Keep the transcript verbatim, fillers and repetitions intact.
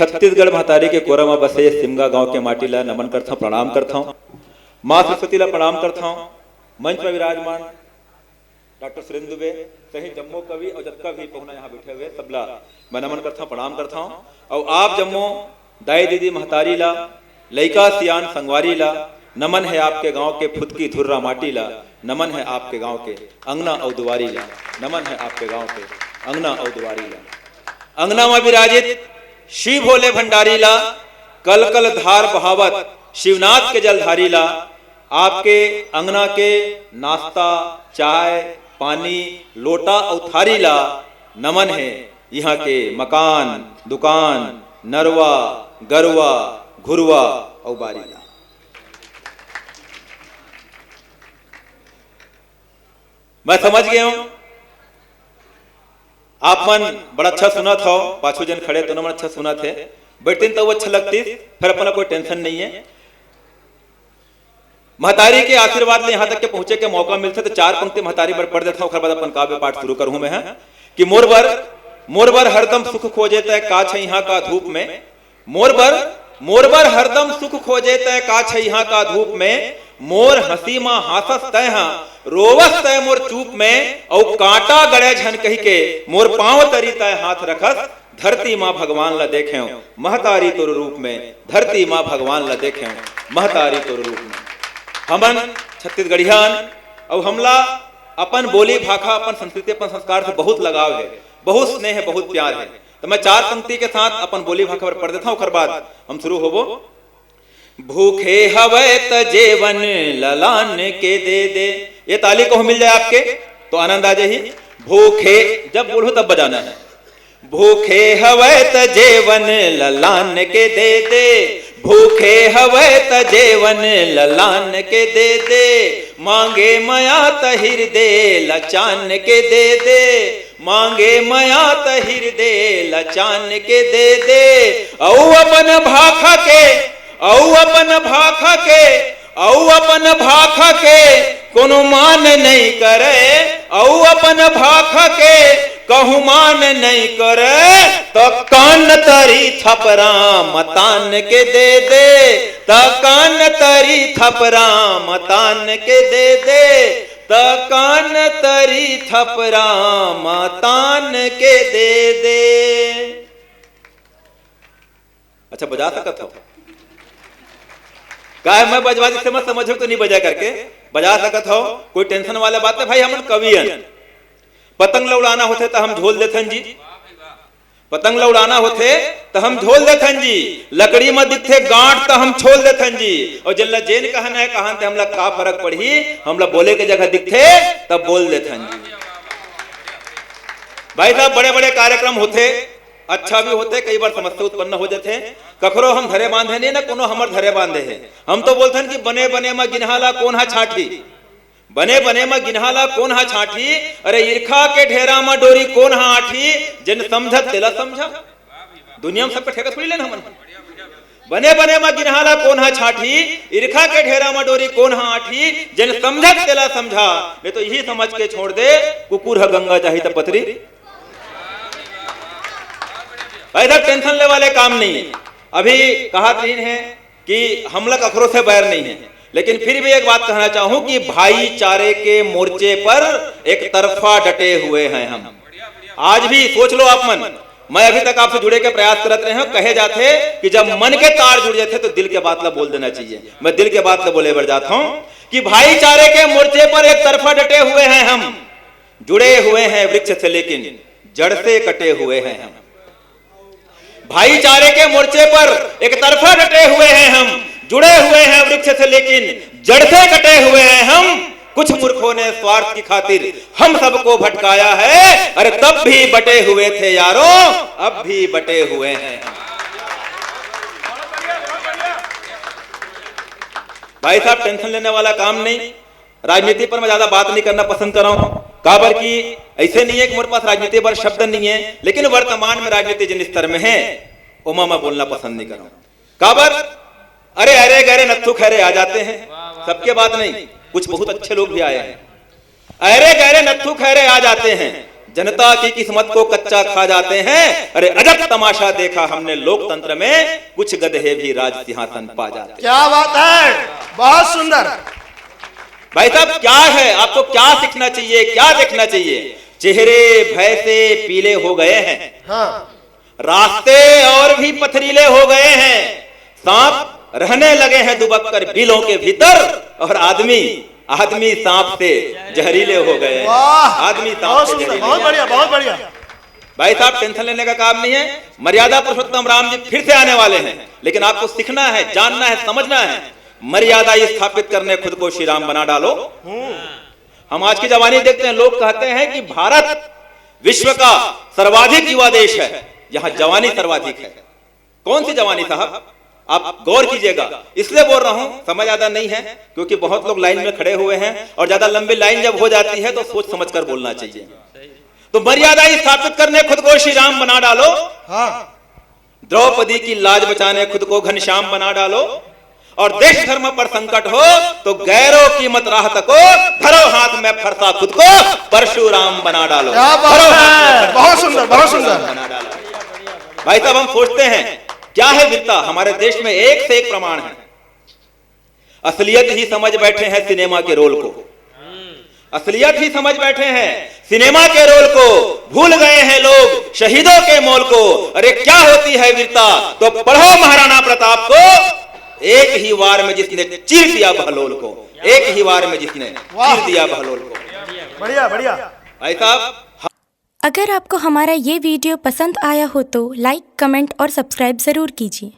छत्तीसगढ़ महतारी के कोरा म बसे ये सिमगा गांव के माटी ला नमन करथंव, प्रणाम करथंव। माँ सरस्वती ला प्रणाम करथंव। मंच म विराजमान डॉक्टर सुरेंद्र दुबे सहित जम्मो कवि अउ जतका भी पहुना यहाँ बैठे हुए, सबला मैं नमन करथंव, प्रणाम करथंव। अउ आप जम्मो दाई दीदी महतारी ला, लइका सियान संगवारी ला, नमन है आपके गांव के फुदकी धुर्रा माटी ला, नमन है आपके गांव के अंगना अउ दुवारी ला, नमन है आपके गांव के अंगना अउ दुवारी ला। अंगना म विराजित शिव भोले भंडारी ला, कल कल धार बहावत शिवनाथ के जलधारी ला, आपके अंगना के नाश्ता, चाय, पानी, लोटा अउ थारी ला नमन है। इहाँ के मकान, दुकान, नरवा, गरवा, घुरवा अउ बारी ला। मैं समझ गए हूं, आप मन बड़ा अच्छा सुनत हो, पाछू जन खड़े तो मन अच्छा सुनत है, बैठतीन तो अच्छा लगतीस, फिर अपना कोई टेंशन नहीं है। महतारी के आशीर्वाद ले यहाँ तक के पहुंचे के मौका मिलथे, तो चार पंक्ति महतारी बर पढ़ देथंव, ओकर बाद अपन काव्य पाठ शुरू करहूं मैं, हाँ? कि मोर बर, मोर बर हरदम सुख खोजे तै, का छै इहाँ का धूप में। मोर बर, मोर बर हरदम सुख खोजे तै, का छै इहाँ का धूप में। मोर हंसी मा हांसस तै हा, रोवस तै मोर चुप में, अउ कांटा गड़े झन कहिके, मोर पांव तरी तै हाथ रखस, धरती मा भगवान ला देखेंव महतारी तोर रूप में, धरती मा भगवान ला देखेंव महतारी तोर रूप में। हमन छत्तीसगढ़ियन अउ हमला अपन बोली भाखा, अपन संस्कृति, अपन संस्कार से बहुत लगाव है, बहुत स्नेह है, बहुत प्यार है। तो मैं चार पंक्ति के साथ अपन बोली भाखा पर पढ़ देथंव, ओकर बाद हम शुरू होबो। भूखे हवय त जेवन ललान के दे दे। ये ताली कहूं मिल जाए आपके तो आनंद आ जाही। भूखे, जब बोलूं तब बजाना है। भूखे हवय त जेवन ललान के दे दे, भूखे हवय त जेवन ललान के दे दे, मांगे मया त हिरदे लचान के दे दे, मांगे मया त हिरदे लचान के दे दे। अउ अपन भाखा के, अउ अपन भाखा के, अउ अपन भाखा के कोनो मान नहीं करे, अउ अपन भाखा के कहूं मान नहीं करे, त कान तरी थपरा मतान के दे दे, त कान तरी थपरा मतान के दे दे, त कान तरी थपरा मतान के दे दे। अच्छा, बजा सकत हो? काय मैं बजवा, जिससे मत समझो तो नहीं बजा करके बजा सकत हो, कोई टेंशन वाला बात है भाई। हमन कवि हन, पतंग ल उड़ाना होथे त हम झोल देथन जी, पतंग ल उड़ाना होथे त हम झोल देथन जी, लकड़ी म दिखथे गांठ त हम छोल देथन जी, और जेन ला जेन कहना है कहन ते हमला का फरक पड़ही, हमला बोले के जगह दिखथे तब बोल देथन जी। भाई साहब, बड़े बड़े कार्यक्रम होथे, अच्छा भी होथे, कई बार समस्या उत्पन्न हो जाथे। कखरो हम धरे बांधे नहीं ना, कोनो हमर धरे बांधे है। हम तो बोलथन कि बने बने म गिनहा ला कोन हा छांटही, बने बने म गिनहा ला कोन हा छांटही, अरे ईरखा के ढेरा म डोरी कोन हा आंटही, जेन समझत तेला समझा। दुनिया में सबके ठेका थोड़ी लेना हमन। बने बने म गिनहा ला कोन हा छांटही, ईरखा के ढेरा म डोरी कोन हा आंटही, जेन समझत तेला समझा, नहीं तो यही समझ के छोड़ दे, कुकुर ह गंगा जाही त पतरी। भाई साहब, टेंशन ले वाले काम नहीं है। अभी कहा तीन है कि हमला कखरो से बैर नहीं है, लेकिन फिर भी एक बात कहना चाहूं कि भाईचारे के मोर्चे पर एक तरफा डटे हुए हैं हम। आज भी सोच लो आप मन, मैं अभी तक आपसे जुड़े के प्रयास करत रहे हूं। कहे जाथे कि जब मन के तार जुड़ जाथे तो दिल के बात ला बोल देना चाहिए। मैं दिल के बात ला बोले बर जात हूं कि भाईचारे के मोर्चे पर एक तरफा डटे हुए हैं हम, जुड़े हुए हैं वृक्ष से लेकिन जड़ से कटे हुए हैं हम। भाईचारे के मोर्चे पर एक तरफा डटे हुए हैं हम, जुड़े हुए हैं वृक्ष से लेकिन जड़ से कटे हुए हैं हम। कुछ मूर्खों ने स्वार्थ की खातिर हम सबको भटकाया है, अरे तब भी बटे हुए थे यारों, अब भी बटे हुए हैं हम। भाई साहब, टेंशन लेने वाला काम नहीं। राजनीति पर मैं ज्यादा बात नहीं करना पसंद कर रहा हूं, काबर कि ऐसे नहीं है कि मेरे पास राजनीति पर शब्द नहीं है, लेकिन वर्तमान में राजनीति जिन स्तर में है, ओमा मैं बोलना पसंद नहीं कर रहा हूं। काबर? अरे, अरे गहरे नत्थू खैरे आ जाते हैं, सबके बात नहीं, कुछ बहुत अच्छे लोग भी आए हैं। अरे गहरे नत्थू खैरे आ जाते हैं, जनता की किस्मत को कच्चा खा जाते हैं। अरे अजब तमाशा देखा हमने लोकतंत्र में, कुछ गधे भी राज सिंहासन पा जाते हैं। क्या बात है, बहुत सुंदर। भाई साहब, क्या है, आपको क्या सीखना चाहिए, क्या देखना चाहिए? चेहरे भय से पीले हो गए हैं, हाँ, रास्ते और भी पथरीले हो गए हैं, सांप रहने लगे हैं दुबक कर बिलों के भीतर, और आदमी आदमी सांप से जहरीले हो गए हैं। वाह, आदमी सांप बहुत से सुंदर, जहरीले बहुत हो बढ़िया, गए हैं। बहुत बढ़िया। भाई साहब, टेंशन लेने का काम नहीं है। मर्यादा पुरुषोत्तम राम जी फिर से आने वाले हैं, लेकिन आपको सीखना है, जानना है, समझना है। मर्यादा स्थापित करने खुद को श्री राम बना डालो। हम आज की जवानी देखते हैं, लोग कहते हैं कि भारत विश्व का सर्वाधिक युवा देश है, यहाँ जवानी सर्वाधिक है। कौन सी जवानी साहब? आप गौर कीजिएगा, इसलिए बोल रहा हूं, समय ज्यादा नहीं है, क्योंकि बहुत लोग लाइन में खड़े हुए हैं, और ज्यादा लंबी लाइन जब हो जाती है तो सोच समझ कर बोलना चाहिए। तो मर्यादा स्थापित करने खुद को श्री राम बना डालो, हाँ, द्रौपदी की लाज बचाने खुद को घनश्याम बना डालो, और देश धर्म पर संकट हो तो गैरों की मत राह तको, धरो हाथ में फरसा खुद को परशुराम बना डालो। क्या बात धरो है? हाथ में फरसा बहुत खुद सुंदर, को बहुत परशुराम सुंदर। बना डालो। भाई साहब, हम सोचते हैं क्या है वीरता? हमारे देश में एक से एक प्रमाण है। असलियत ही समझ बैठे हैं सिनेमा के रोल को, असलियत ही समझ बैठे हैं सिनेमा के रोल को। भूल गए हैं लोग शहीदों के मोल को। अरे क्या होती है वीरता, तो पढ़ो महाराणा प्रताप को, एक ही वार में जिसने चीर दिया बहलोल को, एक ही वार में जिसने वाह। चीर दिया बहलोल को। बढ़िया, बढ़िया। भाई साहब, अगर आपको हमारा ये वीडियो पसंद आया हो तो लाइक, कमेंट और सब्सक्राइब ज़रूर कीजिए।